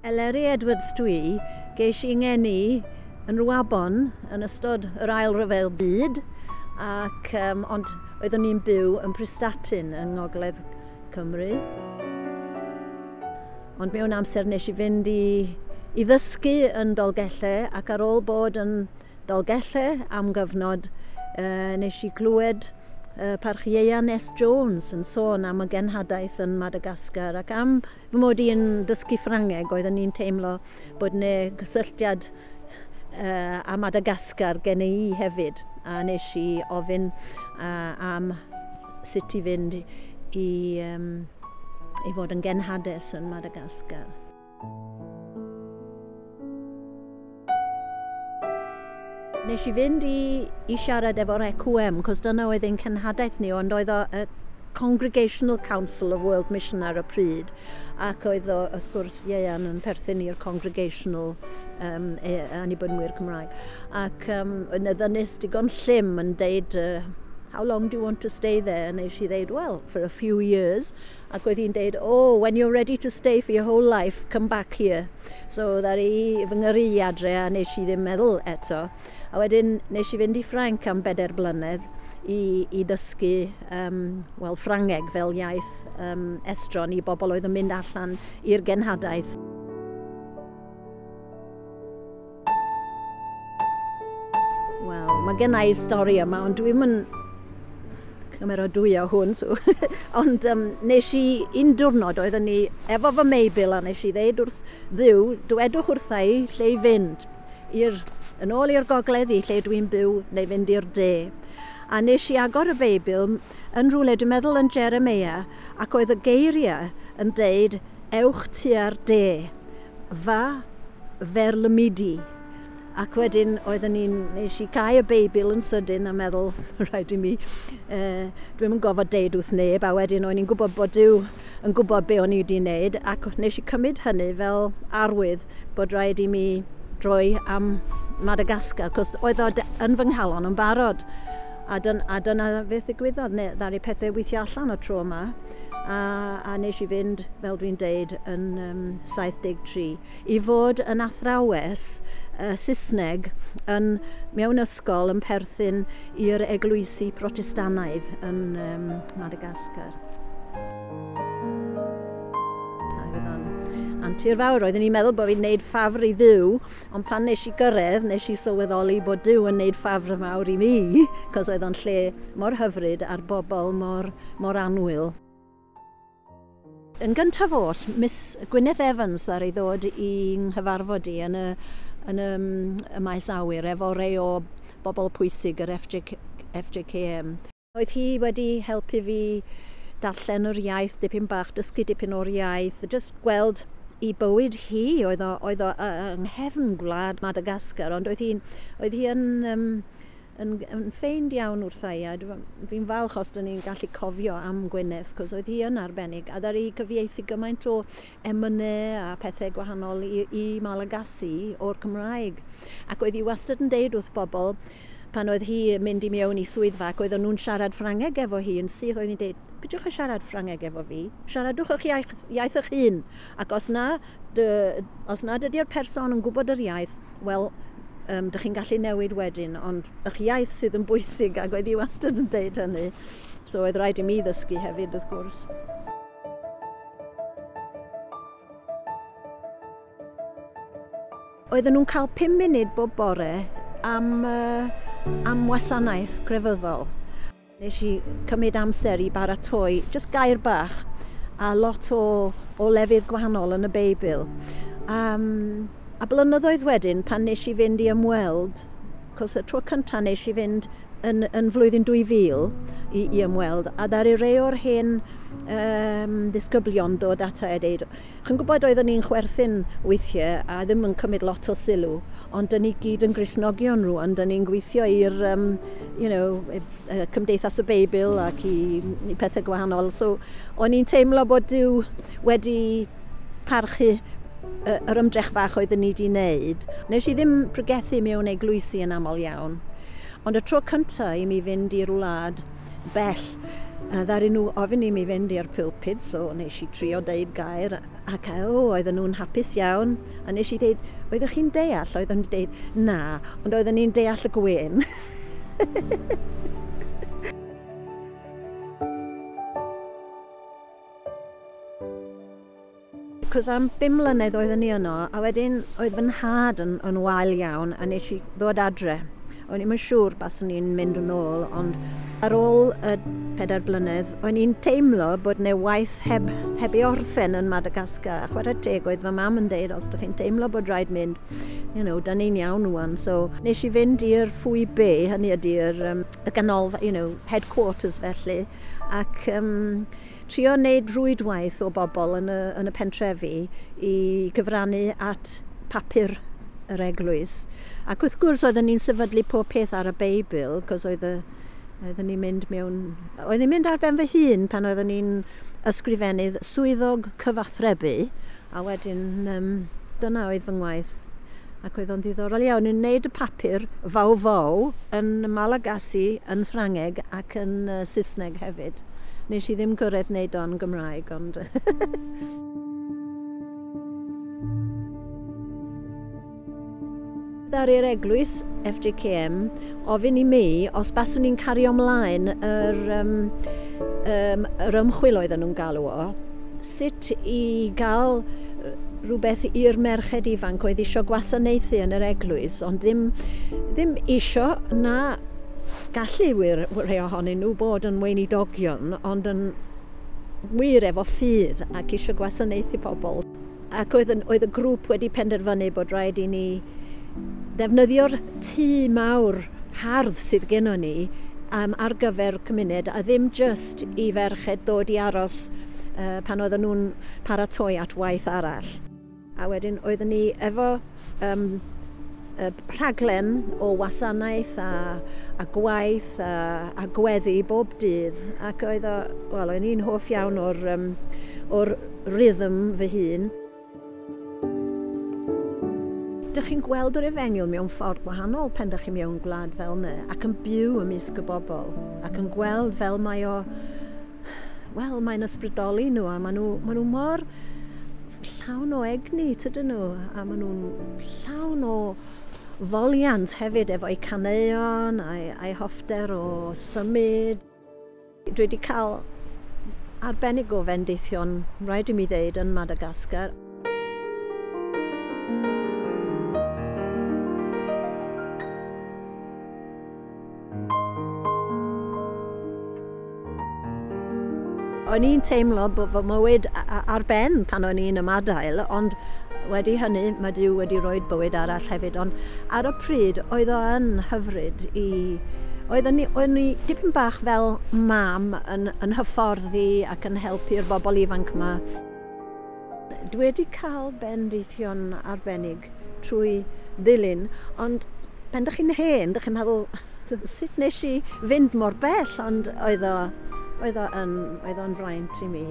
Eleri Edwards dwi, geis i ngeni yn Rwabon yn ystod yr Ail Ryfel Byd, ac, ond oeddwn ni'n byw yn Prestatyn yng Ngogledd Cymru. Ond mewn amser nes i fynd i ddysgu yn Dolgellau, ac ar ôl bod yn Dolgellau am gyfnod, nes i glywed Parch Ieuan S. Jones yn sôn am y genhadaeth yn Madagascar, ac am fy mod i'n dysgu Ffrangeg, oeddwn i'n teimlo bod yna gysylltiad â Madagascar gen i hefyd, a nes i ofyn am sut i fynd i fod yn genhades yn Madagascar. Nes i fynd i siarad efo'r EQM, cos dyna oedd ein cenhadaeth ni, ond oedd o y Congregational Council of World Mission ar y pryd, ac oedd o, wrth gwrs, Ieuan yn perthyn i'r Congregational Annibynwyr Cymraeg. Ac oedd 'na ddynes digon llym yn deud, "How long do you want to stay there?" A nes i ddeud, "Well, for a few years." Ac oedd hi'n deud, "Oh, when you're ready to stay for your whole life, come back here." So ddaru fy ngyrru i adre a nes i ddim meddwl eto. A wedyn nes i fynd i Ffrainc am 4 blynedd i dysgu well, Ffrangeg fel iaith estron i bobl oedd yn mynd allan i'r genhadaeth. Wel, mae gen i stori yma, ond dwi'm yn cymeradwyo hwn. So. Ond nes i un diwrnod oeddwn ni efo fy Meibl a nes i ddeud wrth Dduw, "Dwedwch wrtha i lle i fynd, yn ôl i'r gogledd i lle dwi'n byw neu fynd i'r de." A nes i agor y Beibl yn rhywle, dwi'n meddwl yn Jeremia, ac oedd y geiriau yn deud, "Ewch tua'r de, va vers le midi." Ac wedyn oeddwn ni'n, nes i cau y Beibl yn sydyn a meddwl, rhaid i mi, dwi'm yn gofod deud wrth neb, a wedyn o'n i'n gwybod bod Duw yn gwybod be o'n i wedi wneud, ac nes i cymryd hynny fel arwydd bod rhaid i mi droi am Madagascar, cos oedd o yn fy nghalon yn barod. A dyna beth ddigwyddodd, neu ddaru pethau weithio allan o tro yma. A nes i fynd, fel dwi'n deud, yn 73, i fod yn athrawes Saesneg mewn ysgol yn perthyn i'r eglwysi Protestannaidd yn Madagascar. Oedd o'n antur fawr. Oeddwn i'n meddwl bod fi'n gwneud ffafr i Dduw, ond pan nes i gyrraedd, nes i sylweddoli bod Duw yn gwneud ffafr mawr i mi, cos oedd o'n lle mor hyfryd a'r bobl mor annwyl. Yn gyntaf oll, Miss Gwyneth Evans ddaru ddod i nghyfarfod i yn y maes awyr efo rei o bobl pwysig yr FJKM. Oedd hi wedi helpu fi darllen yr iaith dipyn bach, dysgu dipyn o'r iaith, just gweld i bywyd hi, oedd o yng nghefn gwlad Madagascar, ond oedd hi yn ffeind iawn wrtha i, a fi'n falch os dyn ni'n gallu cofio am Gwyneth, cos oedd hi yn arbennig, a ddaru cyfieithu gymaint o emynau a pethau gwahanol i Malagasy o'r Cymraeg. Ac oedd hi wastad yn deud wrth bobl, pan oedd hi yn mynd i mewn i swyddfa ac oedden nhw'n siarad Ffrangeg efo hi yn syth, oedd hi'n deud, "Peidiwch â siarad Ffrangeg efo fi, siaradwch eich iaith eich hun. Ac os nad ydy'r person yn gwybod yr iaith, wel, dych chi'n gallu newid wedyn, ond eich iaith sydd yn bwysig," ac oedd hi wastad yn deud hynny. So oedd rhaid i mi ddysgu hefyd, wrth gwrs. Oedden nhw'n cael 5 munud bob bore am wasanaeth crefyddol. Nes i cymryd amser i baratoi, just gair bach, a lot o lefydd gwahanol yn y Beibl. A blynyddoedd wedyn, pan nes i fynd i ymweld, cos y tro cyntaf nes i fynd yn flwyddyn 2000 i ymweld, a ddaru rei o'r hen disgyblion dod ata a deud, "Chi'n gwybod, oeddwn ni'n chwerthin weithiau a ddim yn cymryd lot o sylw, ond dyn ni gyd yn Gristnogion rwan, dyn ni'n gweithio i'r Cymdeithas y Beibl ac i pethau gwahanol." So, o'n i'n teimlo bod Duw wedi parchu yr ymdrech fach oeddwn ni wedi wneud. Nes i ddim pregethu mewn eglwysi yn aml iawn, ond y tro cyntaf i mi fynd i'r wlad bell, Ddaru nhw ofyn i mi fynd i'r pulpit, so nes i trio deud gair, ac oedden nhw'n hapus iawn. A nes i ddeud, oeddech chi'n deall? Oedden nhw'n deud, na, ond oedden ni'n deall y gwên. Cos am 5 mlynedd oedden ni yno, a wedyn oedd fy nhad yn wael iawn, a nes i ddod adre. O'n i'm yn siŵr baswn i'n mynd yn ôl, ond ar ôl y 4 blynedd, o'n i'n teimlo bod 'na waith heb ei orffen yn Madagascar. A chwarae teg oedd fy mam yn deud, os ydych chi'n teimlo bod rhaid mynd, you know, da ni'n iawn rwan. So nes i fynd i'r Foibe, hynny ydy'r y ganolfan, you know, headquarters felly, ac trio wneud rwydwaith o bobl yn y pentrefi i gyfrannu at papur yr eglwys. Ac wrth gwrs oedden ni'n sefydlu pob peth ar y Beibl, cos oedden ni'n mynd mewn... Oedden ni'n mynd ar ben fy hun pan oedden ni'n ysgrifennydd swyddog cyfathrebu, a wedyn dyna oedd fy ngwaith. Ac oedd o'n ddiddorol iawn yn wneud y papur Vaovao yn Malagasy, yn Ffrangeg ac yn Saesneg hefyd. Nes i ddim gyrraedd wneud o'n Gymraeg, ond... Ddaru'r eglwys FJKM ofyn i mi os baswn i'n cario ymlaen yr ymchwil oedden nhw'n galw o, sut i gael rhywbeth i'r merched ifanc oedd isio gwasanaethu yn yr eglwys, ond ddim isio na gallu wir rhai ohonyn nhw bod yn weinidogion, ond yn wir efo ffydd ac isio gwasanaethu pobl. Ac oedd y grŵp wedi penderfynu bod rhaid i ni ddefnyddio'r tŷ mawr hardd sydd gennon ni ar gyfer cymuned, a ddim jyst i ferched dod i aros pan oedden nhw'n paratoi at waith arall. A wedyn oedden ni efo rhaglen o wasanaeth a gwaith a gweddi bob dydd, ac oedd o, wel, o'n i'n hoff iawn o'r rhythm fy hun. Dych chi'n gweld yr efengyl mewn ffordd gwahanol pan dych chi mewn gwlad fel yna, ac yn byw ymysg y bobl, ac yn gweld fel mae o, wel, mae'n ysbrydoli nhw, a maen nhw mor llawn o egni, tydyn nhw, a maen nhw'n llawn o foliant hefyd efo'u caneuon a'i hoffter o symud. Dwi wedi cael arbennig o fendithion, rhaid i mi ddeud, yn Madagascar. O'n i'n teimlo bod fy mywyd ar ben pan o'n i'n ymadael, ond wedi hynny mae Duw wedi rhoi bywyd arall hefyd. Ond ar y pryd oedd o yn hyfryd i... Oeddwn i dipyn bach fel mam yn hyfforddi ac yn helpu'r bobl ifanc yma. Dwi wedi cael bendithion arbennig trwy ddilyn, ond pan dych chi'n hen, dych chi'n meddwl, sut nes i fynd mor bell, ond oedd o'n fraint i mi.